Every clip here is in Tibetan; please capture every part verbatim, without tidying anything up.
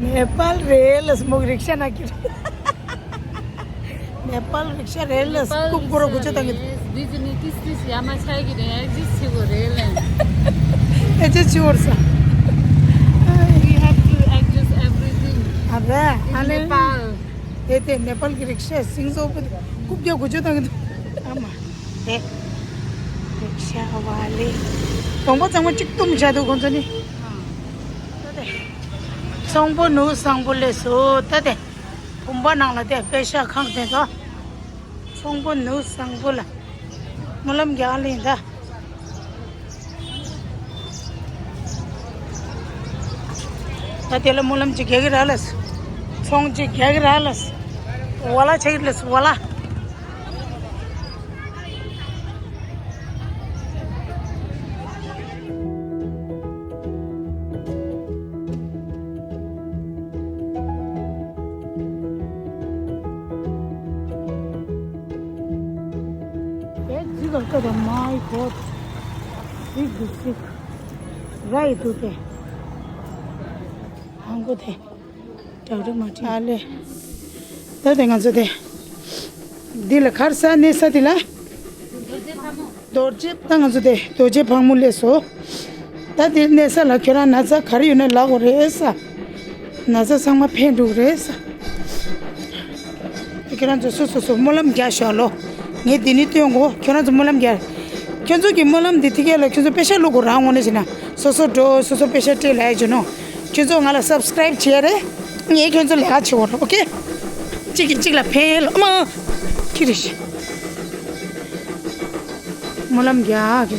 ནེ་པཱལ་རེད་ལ་སྨུག་རིག་ཤ་ན་ཀི་རེད། ནེ་པཱལ་རིག་ཤ་རེད་ལ་སྐུབ་སྐོར་གུ་ཆ་དང་གི། བི་ཛི་ནི་ཏིས་ཏིས་ཡ་མ་ཆ་གི་རེད། ཨེག་ཛིས་ཆི་གོ་རེད་ལ། ཨེ་ཅེ་ཆི་བོར་ས། We have to adjust everything. ཨ་ར་ཨ་ལེ། ཨེ་དེ་ནེ་པཱལ་གི་རིག་ཤ་སིང་སོ་པུ་སྐུབ་རྒྱག་གུ་ཆ་དང་གི། ཨ་མ། དེ། རིག་ཤ་བ་ལེ། གདོང་པ་གཙང་མ་གཅིག་བཏུམ་བྱ་འདུག་ཁོང་ཚོ་ནི། ད་དེ། ཚོང་པོ་ནུ་སང་པོ་ལས་སོ་ད་དེ། བུམ་པ་ནང་ལ་དེ་པེ་ཤ་ཁང་དེ་ཚོ། ཚོང་པོ་ནུ་སང་པོ་ལ། སྨོན་ལམ་རྒྱག་ལེན་ད། ད་དེ་ལ་སྨོན་ལམ་ཅིག་རྒྱག་གི་ར་ལ། ཚོང་ཅིག་རྒྱག་གི་ར་ལ། ཝ་ལ་ཆག་གི་ལ་ཝ་ལ། That's the, my God. Big, big, big. Right, okay. ཧང་གོ་དེ། དྲག་རུ་མ་དྲག་ཨ་ལེ། ད་དེ་ང་ཚོ་དེ། འདི་ལ་གར་ས་གནས་ས་དེ་ལ། རྡོ་རྗེ་ད་ང་ཚོ་དེ་རྡོ་རྗེ་ཕག་མོ་སླེབས་སོ། ད་དེ་གནས་ས་ལ་ཁྱོད་རང་ན་ཚ་ག་རེ་ཡོད་ན་ལབ་དགོས་རེད་ས། ན་ཚ་ཚང་མ་ཕན་འགྲོ་གི་རེད་ས། ཁྱོད་རང་ཚོ་སོ་སོ་སོ་སྨོན་ལམ་རྒྱག་ཤོག་ལོ། ངས་འདི་ནི་སྟོན་གོ་ཁྱོད་རང་ཚོ་སྨོན་ལམ་རྒྱག་ཁྱོད་ཚོ་གི་སྨོན་ལམ་འདི་ཐིག་གེ་ལ་ཁྱོད་ཚོ་པེ་ཤ་བླུག་གོ་རང་ངོ་ནས་བྱས་ན་སོ་སོ་འགྲོ་སོ་སོ་པེ་ཤ་སྤྲད་ལ་ཡ་བྱུང་ནོ། ཁྱོད་ཚོ་ང་ལ་སབ་སི་ཀ་རའིབ་བྱེད་ཡ་རེད། ངས་ཁྱོད་ཚོ་ལས་ཀ་བྱེད་འོ་ར་ཨོ་ཁེ། གཅིག་གིས་གཅིག་ལ་ཕན་ལ་མ། ཁྱི་རེ་ཞིག་སྨོན་ལམ་རྒྱག་གི།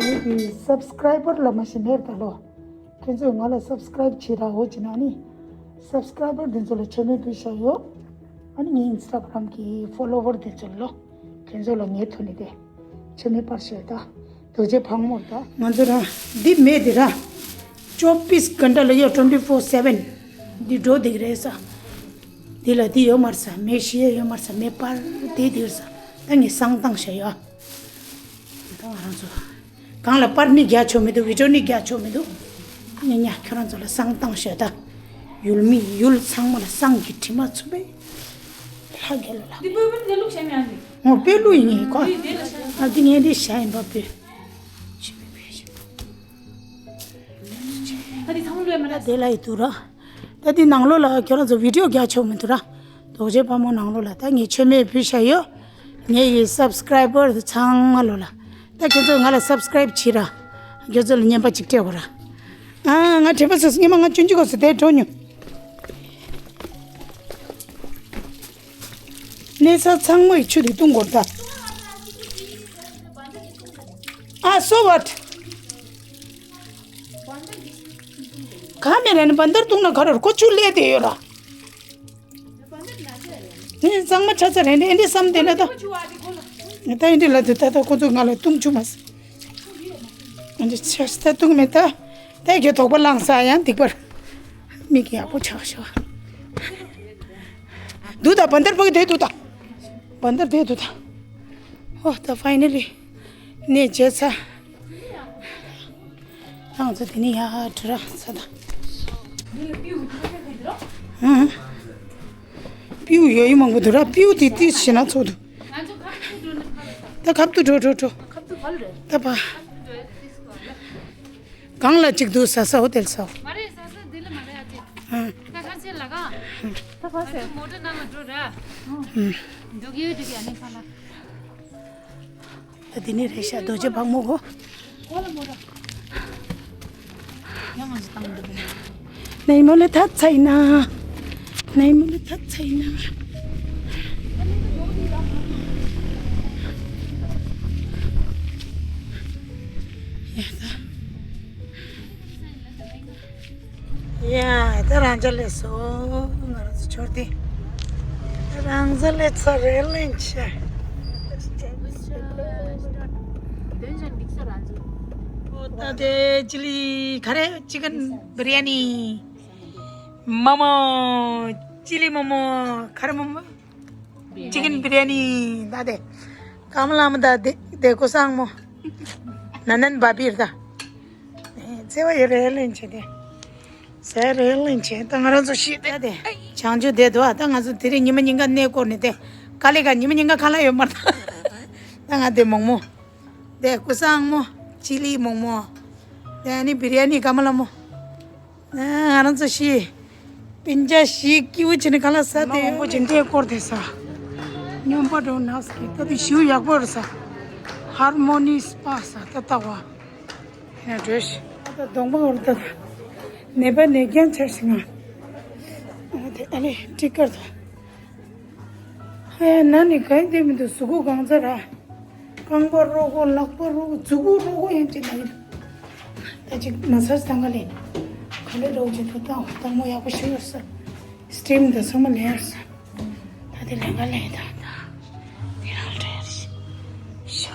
ངེད་ཀྱི་སབ་སི་ཀ་རའི་བར་ལ་མ་ཤི་མེར་ད་ལོ། ཁྱེད་ཚོས་ང་ལ་སབ་སི་ཀ་རའིབ་བྱེད་ར་འོ་ཅི་ན་ནི། སབ་སི་ཀ་རའི་བར་དེ་ཚོ་ལ་མཆོད་མེ་ཕུལ་བྱ་ཡོད། ཨ་ནི་ངའི་ཨིན་སི་ཊ་གྷ་རམ་གྱི་ཕོ་ལོ་ཝར་དེ་ཚོ་ལ་ལོ། ཁྱེད་ཚོ་ལ་ངའི་ཐོག་ནས་དེ། མཆོད་མེ་སྤར་བྱ་ད། རྡོ་རྗེ་ཕག་མོར་ད། ང་ཚོ་ར། འདི་མེ་དེ་ར། ཅོ་པིས་གན་ཊ་ལ་ཡོད་ཊུ་ཝེན་ཊི་ཕོར་སེ་ཝེན། འདི་འགྲོ་བསྡད་ཀྱི་རེད་ས། འདི་ལ་འདི་ཡོད་མར་ས་མེ་ཤི་ཡ་ཡོད་མར་ས་མེ་སྤར་དེ་འདིར་ས། ད་ངས་བསང་བཏང་བྱ་ཡོད། ད་ང་རང་ཚོ། གང་ལ་པར་ནི་རྒྱག་ཆོག་མི་འདུག་བི་ཌིའོ་ནི་རྒྱག་ཆོག་མི་འདུག་ཉེ་ཉ་ཁྱོད་རང་ཚོ་ལ་བསང་བཏང་ཤོད་ད། ཡུལ་མི་ཡུལ་ཚང་མ་ལ་བསང་གི་དྲི་མ་ཚུ་བས། ལྷ་རྒྱལ་ལ་ལྷ། འདི་པོའི་པོ་ནི་ལུག་ཤ་མེད་ཨ་ནི། ངོ་པེ་ལུ་ཡིན་ངེས་ཁོ། འདི་འདི་ལ་ཤ། ཨ་འདི་ངས་འདི་ཤ་ཡིན་པ་པེ། ཤི་པེ་པེ་ཤི། ད་འདི་ཚང་མ་ལུས་མ་ན། དེ་ལ་ཡི་དུ་ར། ད་འདི་ནང་ལོགས་ལ་ཁྱོད་རང་ཚོ་བི་ཌིའོ་རྒྱག་ཆོག་མི་འདུག་ར། རྡོ་རྗེ་ཕག་མོ་ནང་ལོགས་ལ་ད་ངས་མཆོད་མེ་ཕུལ་བྱ་ཡོད། ངའི་སབ་སི་ཀ་རའི་བར་ཚང་མ་ལོ་ལ། ད་ཁྱོད་ཚོ་ང་ལ་སབ་སི་ཀ་རའིབ་བྱེད་ར། ཁྱོད་ཚོ་ལ་བརྙན་པ་གཅིག་སྤྲད་དགོས་ར། ཨ་ང་དྲན་པ་སོ་སོ་སྙེ་མ་ང་ཅུན་ཅུ་གོ་སོ་དེ་འགྲོ་ཉུ། གནས་ས་ཚང་མ་ཡི་ཆུ་དེ་བཏུང་དགོས་ར་ད། ཨ་སོ་ཝཊ། ག་མེ་ར་ནི་བན་དར་བཏུང་ན་ག་ར་ར་ཁོ་ཆུ་ལས་དེ་ཡོད་ར། ངས་གཙང་མ་ཆ་ཚ་རེད་འདི་འདི་བསམ་དེ་ལ་ད། ད་འདི་ལ་དུ་ད་ད་ཁོ་ཚོ་ང་ལ་བཏུང་ཆུ་མ་ཟ། འདི་ཆ་ས་ད་བཏུང་མེད་ད། ད་གི་དོག་པ་བླངས་ས་ཡང་སྡིག་པར། མིག་ཡག་པོ་ཆགས་ཤོག་འདུག་ད་བན་དར་ཕོག་གི་དེ་འདུག་ད། བན་དར་དེ་འདུག་ད། ཨོ་ད་ཕའི་ནལ་ལི། གནས་མཇལ་ཚར། ང་ཚོ་དེ་ནས་ཡར་འགྲོ་ར་ཚ་ད། ཨང་། སྤྲེའུ་ཡོད་ཡི་མང་པོ་འདུག་ར་སྤྲེའུ་དེ་ཏིས་ཞེ་ན་ཚོགས་འདུག་ད་ཁབ་ཏུ་འགྲོ་འགྲོ་འགྲོ། ད་ཕ། གང་ལ་གཅིག་འདུག་ཟ་ས་འོ་དེར་ས་འོ། ཨང་། ད་འདི་ནས་རེད་ཤག་རྡོ་རྗེ་ཕག་མོ་གོ། ནའི་མོ་ལེ་ཐ་ཚའི་ན། ནའི་མོ་ལེ་ཐ་ཚའི་ན། ཡ་ད། ཡ་ད་རང་ཅག་སླེབས་སོང་། ང་རང་ཚོ་མཆོད་རྟེན་རང་ཚོ་སླེབས་ཚར་རེད། ལན་ཆེ། ད་དེ་ཅི་ལི་ག་རེ། ཅི་ཀན་བི་རི་ཡ་ནི། མོ་མོ། ཅི་ལི་མོ་མོ། ག་རེ་མོ་མོ། ཅི་ཀན་བི་རི་ཡ་ནི། ད་དེ་ཀམ་ལ་མ། ད་དེ་དེ་ཀོ་སང་མོ། ན་ནན་བ་བིར་ད། ཨེ་བརྩེ་བ་ཡོད་རེད། ལན་ཆེ་དེ་ཟེར་རེད། ལན་ཆེ། ད་ང་རང་ཚོ་ཤི་དེ་དེ་བྱང་ཆུབ་བསྡད་འདུག་ད་ང་ཚོ་དེ་རིང་ཉི་མ་ཉིན་ག་གནས་སྐོར་ནས་དེ་དཀའ་ལས་ཀ། ཉི་མ་ཉིན་ག་ཁ་ལག་ཡོད་མ་རེད། ད་ང་དེ་མོག་མོག་དེ་ཀོ་སང་མོ། ཅི་ལི་མོག་མོག་དེ་ནི་བི་རི་ཡ་ནི་ཀམ་ལ་མོ། ང་རང་ཚོ་ཤི། སྤུན་ཀྱག་ཤི་སྐྱིད་པོ་བྱས་ནས་ཁ་ལག་ཟ་དེ། མང་པོ་ཅིག་འདྲེ་སྐོར་དེ་ཟ། སྨྱོན་པ་འགྲོ་ནགས་ཀྱི་ད་དེ་ཞུ་ཡག་པོ་རེད་ཟ། ཧར་མོ་ནི་སྤ་ཟ་ད་ལྟ་བ། ཡ་འགྲོས་ཤི། ད་གདོང་པ་འོར་ད། ནད་པ་ནད་རྐྱེན་ཆར་ཞིག་ང་། ཨ་དེ་ཨ་ལེ་ཊི་ཀར་ད། ཧ་ཡ་ན་ནི་གང་དེ་མི་འདུག་གཟུགས་པོ་གང་ཚ་ར། རྐང་པ་རོ་གོ། ལག་པ་རོ་གོ། མཛུབ་གུ་རོ་གོ་ཡན་ཆད་ན་ཡིན། ད་ཅིག་མ་ཚར་སྟངས་ཀ་ལེན། ག་ལེ་རོགས་ཅིག་ཐུག་ཏང་ཏང་མོ་ཡག་པོ་ཞིག་ཡོད་ས། སི་ཊིམ་དང་ཚང་མ་ལེན་ཡོད་ས། ད་དེ་ལེན་ག་ལེན་ད་ད། དེ་རང་འདྲ་ཡ་ཞིག་ཤོ།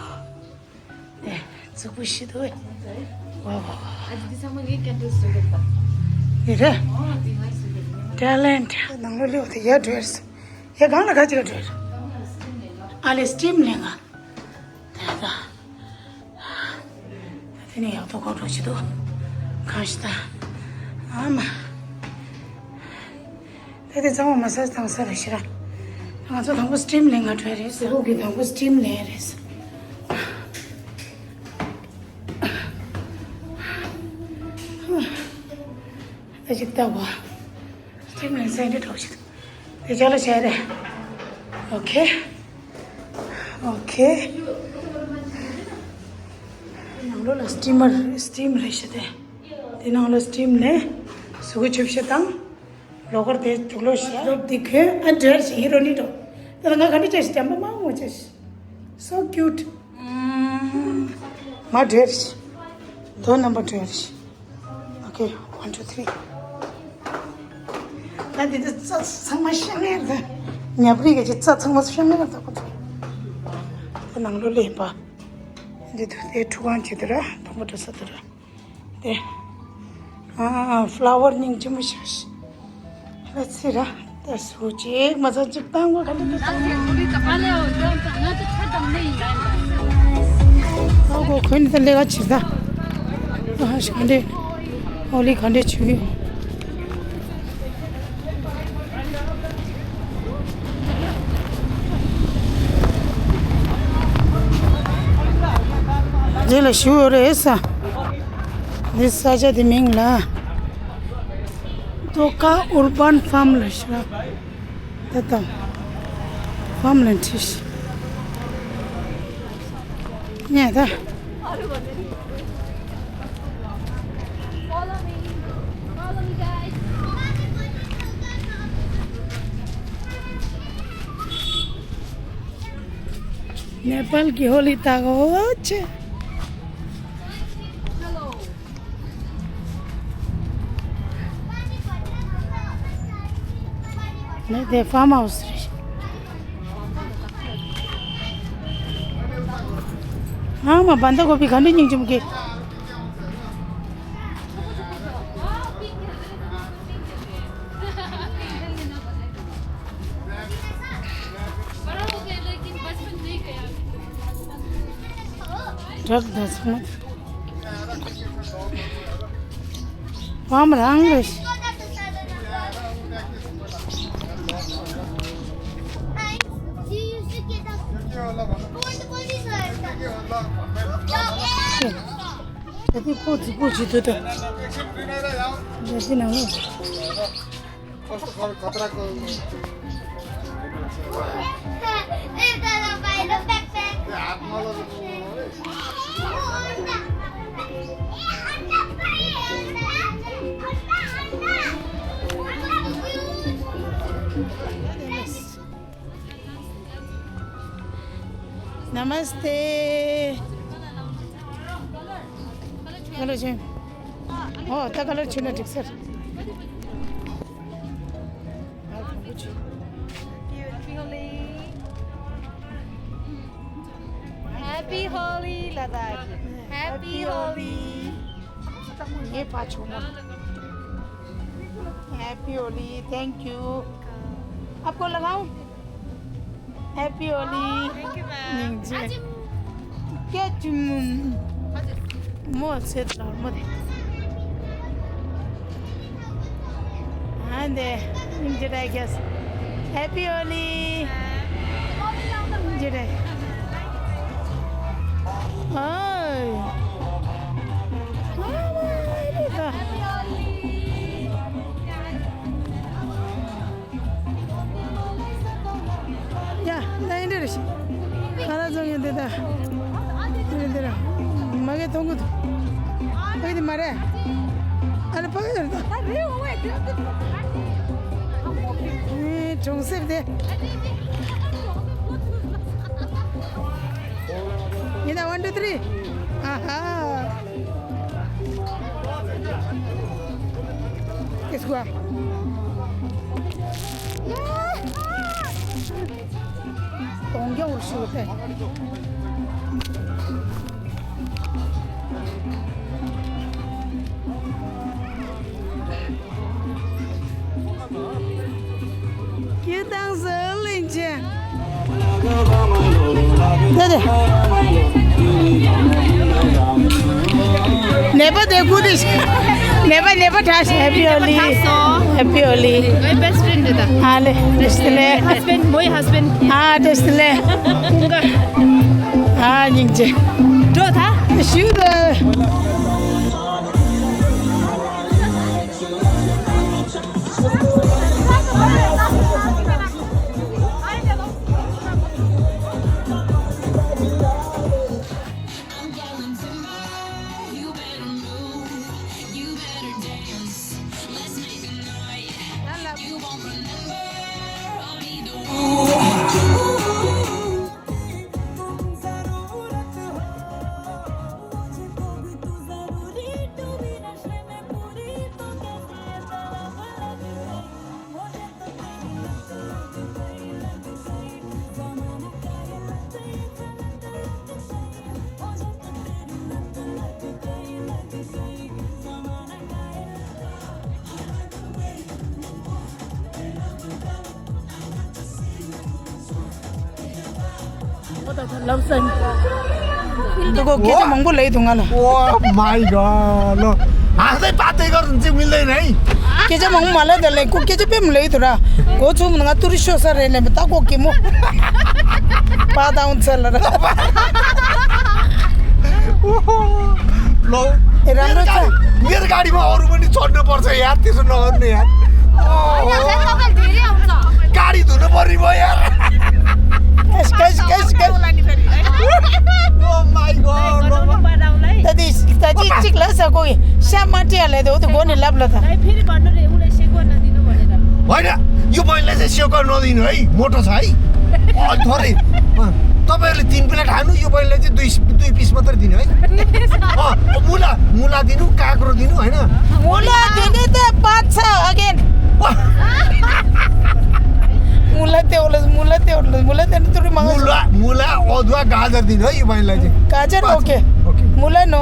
ཨེ། མཛུབ་གུ་ཤི་འདུག་ཨེ། ཝ་ཝ་ཝ། ཨ་ཅེ་འདི་ཚང་མ་ངའི་ཀན་ཊེ་སི་བཟོས་པ་རེད་པ། ཡིན་རེད། ཨོ་འདི་ངས་བཟོས་པ་རེད། ཊེ་ལེན་ཊི། ནང་ལོགས་སླེབས་དེ་ཡར་འགྲོ་ཡ་རེད། ཡ་གང་ལ་ག་ཅི་ལ་འགྲོ་ཡ་རེད། ཨ་ལེ་སི་ཊིམ་ལེན་ག་ད་ད། ད་དེ་ནས་ཡག་ཐོག་གོ་འགྲོ་ཅི་འདུག་གང་ཞིག་ད། ཨ་མ། ད་དེ་གཙང་མ་མ་ཟ་དང་ས་རེད་ཤི་ར། ང་ཚོ་དང་པོ་སི་ཊིམ་ལེན་ག་འགྲོ་ཡ་རེད། སི་རུ་གི་དང་པོ་སི་ཊིམ་ལེན་ཡ་རེད། ད་ཅིག་ལྟ་བ། སི་ཊིམ་ལེན་ས་འདྲ་འགྲོ་ཅིག་དེ་ཅག་ལ་བྱས་རེད། ཨོ་ཁེ། ཨོ་ཁེ། ནང་ལོགས་ལ་སི་ཊི་མར་སི་ཊིམ་རེད་ཤི་དེ། དེ་ནང་ལ་སི་ཊིམ་ནས་གཟུགས་པོ་ཆུ་བཤལ་དང་། ལོ་ཀར་དེ་དུག་ལོག་བཤལ། ལོབ་དེ་ཁོས་ཨ་འདྲེར་ཞིག་ཧི་རོ་ནི་འགྲོ། དེ་ལ་ང་ག་འདྲ་བྱས་ཤི་འཇམ་པ་མང་མོ་བྱས་ཤི། So cute. ཨམ། མ་འདྲེར་ཞིག་དོ་རྣམ་པ་འདྲེར་ཞིག Okay, one, two, three. ད་འདི་ཚོ་རྩྭ་ཚང་མ་ཤ་ངེར་དང་། ཉབ་རིགས་ཀྱི་རྩྭ་ཚང་མ་ཤ་ངེར་དང་པོ་དང་། དེ་ནང་ལོ་ལེན་པ། འདི་དུ་དེ་ཁྲུ་གང་བྱེད་དུ་ར་དང་པོ་འགྲོ་ས་དུ་ར། དེ། ཨ་ཕ་ལ་ཝར་སྙིང་རྗེ་མོ་ཤ་ཤ། ལ་ཚི་ར། ད་སུ་གཅིག་མ་ཚང་གཅིག་བཏང་བ་ག་འདྲ་འདྲ་བཏང་ནས། ཨ་གོ་ཁོན་ད་ལས་ཀ་བྱེད་ད། ཨ་ཧ་ཤ་ག་འདྲ། ཨོ་ལི་ག་འདྲ་བྱེད་ཀྱི། འདི་ལ་ཞུ་ཡོད་རེད་ས། འདི་ས་ཆ་འདི་མིང་ལ། ཏོ་ཀ་ཨུར་བན་ཕམ་ལ་ཞུ་ར། ད་ད། ཕམ་ལ་འཁྲིས། ཉེ་ད། ནེ་པཱལ་གྱི་ཧོ་ལི་ད་གོ་ཆེ། ནི་དེ་ཕམ་ཧའུ་སི་རེད། ཨ་མ་བན་ད་གོ་བི་ག་འདྲ་སྙིང་རྗེ་མོ་གི། བྲག་དང་ཚང་མ། བམ་རང་རེད། ད་དེ་ཁོ་ཚིག་པོ་ཅི་འདུག་ད། ད་དེ་ནང་ལོགས། नमस्ते। Colour change. हो, त कलर छुन ठिक छ। Happy Holi, Lada. Happy Holi. ये पाँच होना। Happy Holi, thank you. आपको लगाऊं? Happy Holi. Thank you, ma'am. के तुम मो से लड़ मो दे। हाँ दे, enjoy, I guess. Happy Holi. Enjoy. ओए। या, दाइँ रे ऋषि। खाना जो ये देता। ये दे रहा। मगे तोंगु तो। पकड़ दे मारे। अरे पकड़ दे। ए, ठोंग से दे। ये ना, वन, टू, थ्री। आहा। किसको? तोंगे उर्सुते। ཁྱེད་དང་ཟི་ལིང་ཆེ། དེ་དེ། ནེ་པ་དེ་ཀུ་དེ། ནེ་པ་ནེ་པ་ཐ་ཤ། Happy Holi. Happy Holi. My best friend རེད་ད། ཨ་ལེ། བཀྲ་ཤིས་བདེ་ལེགས། Husband, my husband. ཨ་བཀྲ་ཤིས་བདེ་ལེགས། ཀུན་དགའ། ཨ་སྙིང་རྗེ། འགྲོ་ད། ཞུ་ད། ལབ་སོང་། འདི་ཀོ་སྐད་ཆ་མང་པོ་ལབ་འདུག་ང་ལ། Oh my God, no. ཨ་ཙི་པ་དེ་གར་འཛིན་མི་ལེ་ནའི། སྐད་ཆ་མང་པོ་མ་ལབ་ད་ལེ། ཁོ་སྐད་ཆ་དཔེ་མི་ལབ་འདུག་ར། གོ་ཚུགས་མི་ང་ཏུ་རི་ཤོ་ས་རེད་ལེ་མི་ད་ཀོ་ཀི་མོ། པ་དང་ཚ་ལ་ར། ལོ། ཨེ་རང་རོ་ཚ། ངེར་ག་རི་མ་ཨོ་རུ་མ་ནི་ཚོ་ནི་པོར་ཚ་ཡར་ཏི་སུ་ནོ་ནི་ཡར། ཨོ། ག་རི་དུ་ནི་པོ་རི་མ་ཡར། ཀེཤ་ཀེཤ་ཀེཤ་ཀེཤ། Oh my God. ད་དེ་ད་ཅི་ཅིག་ལ་ས་ཀོ་ཡི་ཤ་མ་ཏི་ཡ་ལེ་དོ་དེ་གོ་ནི་ལབ་ལ་ད། ཨའི་ཕེ་རི་བ་ནོ་རེ་ཨུ་ལེ་ཤེ་གོ་ན་དི་ནོ་བ་ནི་ར། ཝའི་ན་ཡུ་བའི་ལེ་ཟེ་ཤེ་གོ་ནོ་དི་ནོ་ཨའི་མོ་ཊ་ས་ཨའི། ཨོ་ཐོ་རེ། ཏོ་པེ་ལེ་ཏིན་པེ་ལ་ཐ་ནུ་ཡུ་བའི་ལེ་ཟེ་དུ་དུ་པིས་མ་ཏར་དི་ནོ་ཨའི། ཨོ་མུ་ལ་མུ་ལ་དི་ནུ་ཀ་ཀ་རོ་དི་ནུ་ཨའི་ན། མུ་ལ་དི་ནི་ཏེ་པ་ཚ་ཨ་གེན། མུ་ལ་ཏེ་ཨོ་ལ་མུ་ལ་ཏེ་ཨོ་ལ་མུ་ལ་ཏེ་ནི་ཏུ་རི་མ་ང་། མུ་ལ་མུ་ལ་ཨོ་དུ་ཨ་ག་ཛར་དི་ནོ་ཡུ་བའི་ལེ་ཟེ། ག་ཛར་ཨོ་ཀེ། ཨོ་ཀེ། མུ་ལ་ནོ།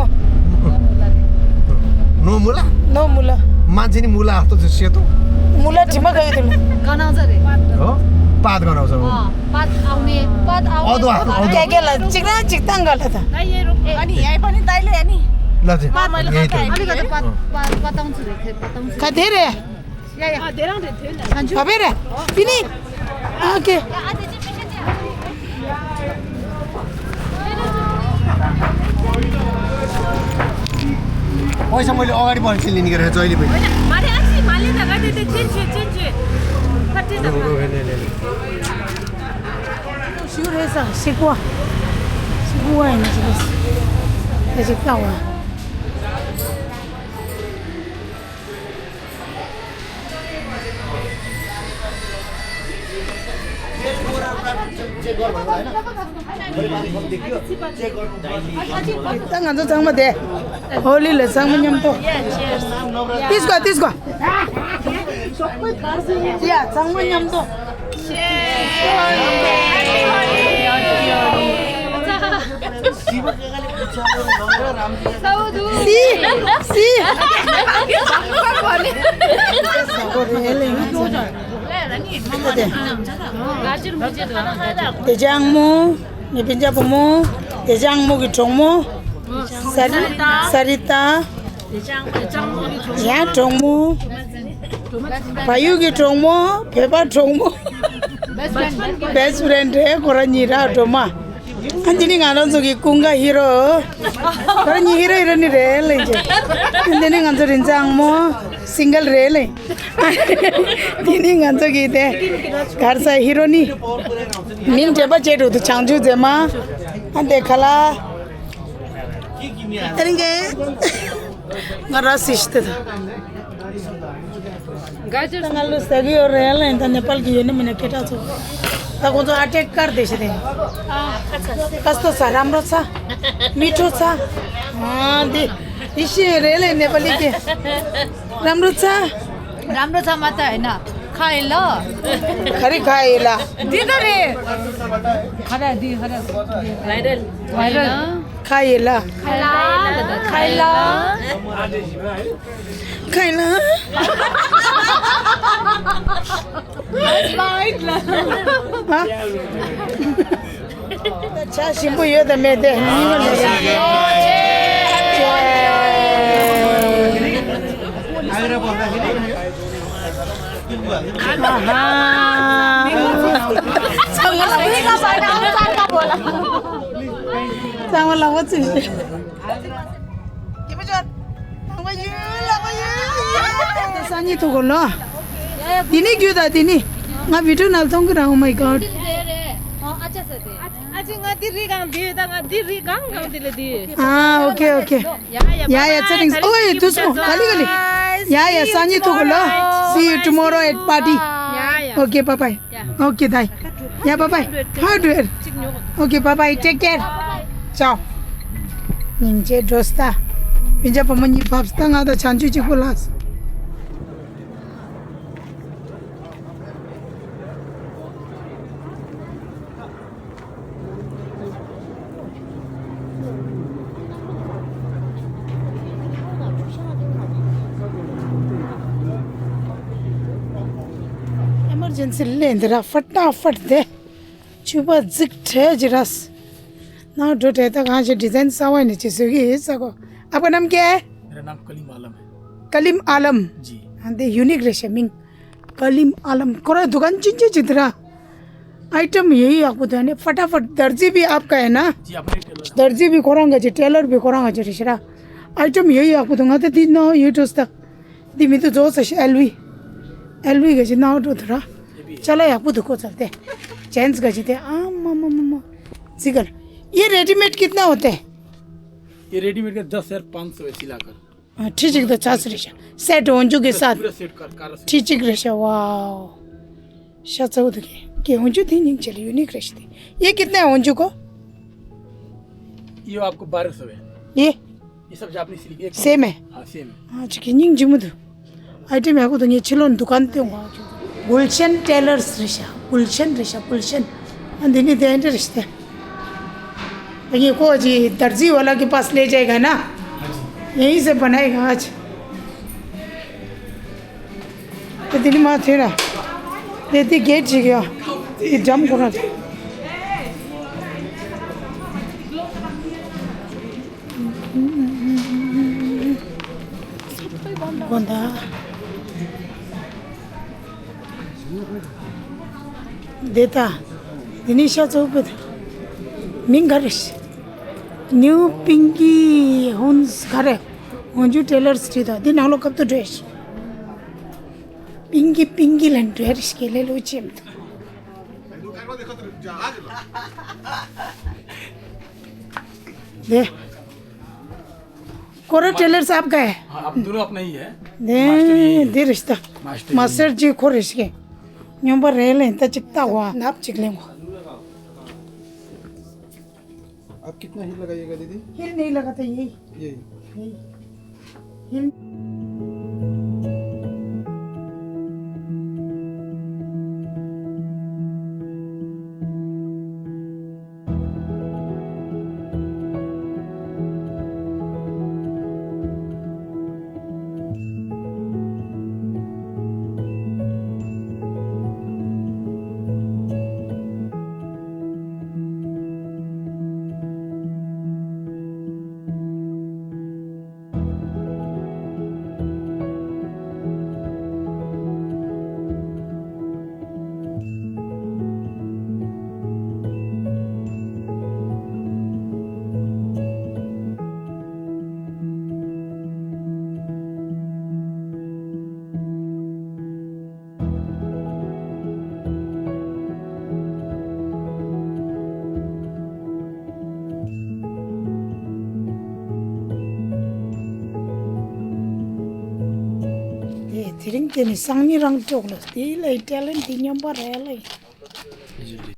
ནོ་མུ་ལ། ནོ་མུ་ལ། མ་ཛི་ནི་མུ་ལ་ཨ་ཏོ་ཛི་ཤེ་ཏོ། མུ་ལ་དྲི་མ་ག་ཡོད་དུ་ལ། ག་ན་ཛ་རེ། ཨོ། པ་དི་ག་ན་ཛ། ཨོ། པ་དི་ཨོ་ནི། པ་དི་ཨོ་ནི། ཨོ་དོ་ཨ། ཨོ་དོ། ཀེ་ཀེ་ལ་ཅིག་རང་ཅིག་ཏང་ག་ལ་ད། ད་ཡེ་རོ། ཨ་ནི་ཡའི་པ་ནི་ཏའི་ལེ་ཨ་ནི། ལ་ཛི། མ་མ་ལ་ཡེ་ཏོ། ཨ་ནི་ག་ད་པ་པ་པ་ཏང་ཙུ་རེ་ཁེ་པ་ཏང་ཙུ། ག་དེ་རེ། ཡ་ཡ། ཨ་དེ་རང་རེད་དོན་ལ། བ་བེ་རེད། དེ་ནི། ཨ་ཀེ། ཨོ་ཤ་མོ་ལི་ཨོ་ག་རི་པོ་ཆི་ལི་ནི་ག་རེ་ཛོ་ལི་པེ། མ་རེད་ཨ་ཅི་མ་ལི་ད་ག་དེ་དེ་ཅིན་ཅི་ཅིན་ཅི། ཁ་ཅི་ད་ག། ཞུ་རེད་ས་ཤི་ཀུ་བ། ཤི་ཀུ་བ་ཡིན་ན་ཞི་ཀུ་བ། དེ་ཞིག་ལྟ་བ། ད་ང་ཚོ་ཚང་མ་དེ། ཧོ་ལི་ལ་ཚང་མ་མཉམ་དུ། དེ་སྒོ་དེ་སྒོ། ཡ་ཚང་མ་མཉམ་དུ། སི་སི། དེ་ཅང་མོ། ངའི་སྤུན་ཀྱག་བུ་མོ། དེ་ཅང་མོ་གི་གྲོགས་མོ། ས་རི་ས་རི་ཏ། ཡང་གྲོགས་མོ། བལ་ཡུལ་གྱི་གྲོགས་མོ། བོད་པ་གྲོགས་མོ། best friend རེད། ཁོ་རང་གཉིས་ར་སྒྲོལ་མ། ཨ་འདི་ནི་ང་རང་ཚོ་གི་ཀུན་དགའ་ཧི་རོ། ཁོ་རང་གཉིས་ཧི་རོ་ཧི་རོ་ནི་རེད་ལེ་ཅེ། ཨ་འདི་ནི་ང་ཚོ་རིན་ཆེན་ཨང་མོ། སིང་གལ་རེད་ལེ། འདི་ནི་ང་ཚོ་གི་དེ། གར་ས་ཧི་རོ་ནི། མིང་དྲན་པ་བྱས་འགྲོ་དུ་བྱང་ཆུབ་མཛེས་མ། ཨ་འདི་ཁ་ལ། ཨ་རིང་གེ། ང་ར་སི་ཤི་ཏེ་ད། ད་ང་ལོ་ཟ་གི་ཡོད་རེད་ལ། ད་ནེ་པཱལ་གི་ཡོད་ན་མིན་ན་སྐད་གྲགས་ཚོ། ད་ཁོང་ཚོ་ཨ་ཏེག་ཀར་དེ་ཤི་དེ། ཀ་སྟོ་ཚ། རམ་རོ་ཚ། མི་ཁྲོ་ཚ། ཨ་འདི། འདི་ཤི་རེད་ལ་ནེ་པཱལ་གི། རམ་རོ་ཚ། རམ་རོ་ཚ་མ་ད་ཡིན་ན། ཁ་ཡིན་ལ། ག་རེ་ཁ་ཡིན་ལ། འདི་ད་རེད། ཁ་ར་འདི་ཁ་ར། ཝའི་རལ། ཝའི་རལ། ཁ་ཡིན་ལ། ཁ་ཡིན་ལ། ཁ་ཡིན་ལ། ཁ་ཡིན་ལ། ཧ། ཆ་ཞིམ་པོ་ཡོད་དམ་མེད་དེ། ཨ་ཧ། ཚང་མ་ལ་འོ་ཚིག་ཞིག་སང་ཉིན་ཐུག་གོ་ལོ། དེ་ནི་རྒྱུ་ད་དེ་ནི། ང་བི་ཌིའོ་ནང་མཐོང་གི་ར། Oh my God. ཨ་ཅེ་ང་འདི་རིགས་གང་འདི་ད་ང་འདི་རིགས་གང་གང་དེ་ལ་འདི། ཨ། ཨོ་ཁེ་ཨོ་ཁེ། ཡ་ཡ། ཡ་ཡ། ཚེ་རིང་། ཨོའེ་དུ་སོང་ག་ལི་ག་ལི། ཡ་ཡ། སང་ཉིན་ཐུག་གོ་ལོ། See you tomorrow at party. ཡ་ཡ། Okay, bye bye. Okay, bye. Yeah, bye bye. How do it? Okay, bye bye. Take care. Ciao. སྙིང་རྗེ་འགྲོ་སྟ། སྤུན་ཀྱག་བུ་མོ་གཉིས་བབས་སྟ། ང་དང་བྱང་ཆུབ་གཅིག་པུ་ལགས། ཨེ་མར་ཇེན་སི་ལས་འདི་ར་ཧྥ་ཏ་ཧྥ་ཏ་དེ། ཕྱུ་པ་རྫིག་བྲལ་གྱི་ར། ནང་འགྲོ་བྲལ་ད་གང་ཞིག་ཌི་ཛའིན་གསར་བ་ནས་ཅི་བཟོས་ཀྱི་ཡོད་ས་གོ། आपका नाम क्या है? मेरा नाम कलीम आलम है। कलीम आलम। जी। हाँ, दे यूनिक रहे शमिंग। कलीम आलम। कोरा दुकान चिंचे चित्रा। आइटम यही आपको तो है ना, फटाफट। दर्जी भी आपका है ना? जी, अपने टेलर। दर्जी भी कोरांगा जी, टेलर भी कोरांगा जी, रिश्रा। आइटम यही आपको दूंगा तो तीन नौ ये दोस्त। दी मैं तो जो सश एलवी। एलवी का जी नाव तो धरा। चला या आपको दुखो चलते। जेंट्स का जी थे। आ, मा, मा, मा, मा। जिगल। ये रेडीमेड कितना होते हैं? ये रेडीमेड का दस हज़ार पाँच सौ है सिलाकर। हाँ, ठीक, ठीक, तो चार सौ रिक्शा। सेट हो, उंजू के साथ। पूरा सेट कर, कार से। ठीक, ठीक, रिक्शा, वाओ। शायद से उधर के, के उंजू थी नहीं चली, यूनिक रिक्शा थी। ये कितने हैं उंजू को? ये आपको बारह सौ है। ये? ये सब जापानी सिल्क, एक सेम है? हाँ, सेम है। हाँ, ठीक है, नहीं, जिम दो। आइटम है को तो ये छिलो दुकान ते हुआ। गुलशन टेलर्स रिक्शा, गुलशन रिक्शा, गुलशन। अंधे नहीं दे रिश्ते। ये को जी दर्जी वाला के पास ले जाएगा ना, यहीं से बनाएगा आज। तो दिल्ली में थे ना, ये थी गेट जी गया, ये जम को ना। गोंदा। देता। दिनीशा चौपद। मिंगरिश। न्यू पिंकी हुन्स घरे। उंजू टेलर स्ट्रीट। दिन हम लोग कब तो ड्रेस। पिंकी, पिंकी लन ड्रेस के ले लो चिम। दे। कोरा टेलर साहब का है? हाँ, आप दोनों अपना ही है। दे, मास्टर ही है। दे रिश्ता। मास्टर ही। मास्टर जी को रिश्ते। न्यूं पर रेल है, तो चिकता हुआ। नाप चिक लेंगे। आप कितना हील लगाइएगा दीदी? हील नहीं लगाते, यही। यही। यही। हील। དེ་དེ་རིང་དེ་ནི་སང་ཉིན་རང་ལྕོགས་ལ་དེ་ལས་ཊེ་ལེན་དེ་སྙོམས་པ་རེད་ལ།